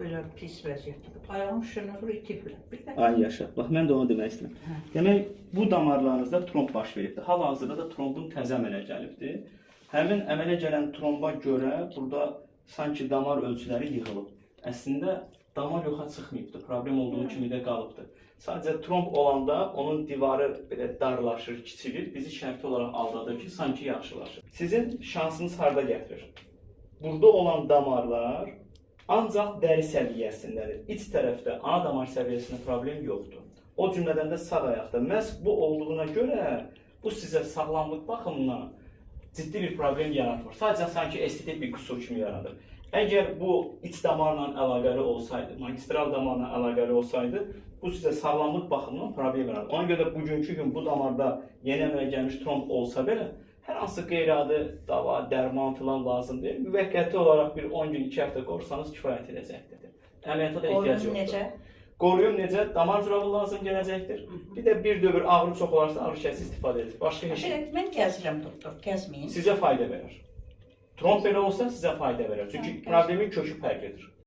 belə pis vəziyyətdədir. Ayağım şişəndən sonra itiblər. Bir də Ay yaşa. Bax mən də onu demək istəyirəm. Hə. Demək bu damarlarınızda tromb baş veribdir. Hal-hazırda da trombun təzə əmələ gəlibdir. Həmin əmələ gələn tromba görə burada sanki damar ölçüləri yığılıb. Əslində damar yoxa çıxmayıbdır. Problem olduğu kimi də qalıbdır. Sadəcə tromb olanda onun divarı belə darlaşır, kiçilir. Bizi şərti olaraq aldadır ki, sanki yaxşılaşır. Sizin şansınız harda gətirir? Burada olan damarlar ancaq dəri səviyyəsindədir. İç tərəfdə ana damar səviyyəsində problem yoxdur. O cümlədən də sağ ayaqda. Məhz bu olduğuna görə bu sizə sağlamlıq baxımından ciddi bir problem yaratmır. Sadəcə sanki estetik bir qüsur kimi yaradır. Əgər bu iç damarla əlaqəli olsaydı, magistral damarla əlaqəli olsaydı, bu sizə sağlamlıq baxımından problem yaradır. Ona görə də bugünkü gün bu damarda yeni əmələ gəlmiş tromb olsa belə, hər hansı qeyri-adi dava, dərman filan lazım deyil. Müvəqqəti olaraq bir 10 gün, 2 həftə qorsanız kifayət edəcəkdir. Əməliyyata da ehtiyac Qoruyum yoxdur. necə? Qoruyum necə? Damar corabı lazım gələcəkdir. Bir də bir dövr ağrı çox olarsa ağrı kəsici istifadə edilir. Başqa heç Belə mən gəzirəm doktor, gəzməyin. sizə fayda verər. Tromb belə olsa sizə fayda verər. Çünki Hə, problemin kökü fərqlidir.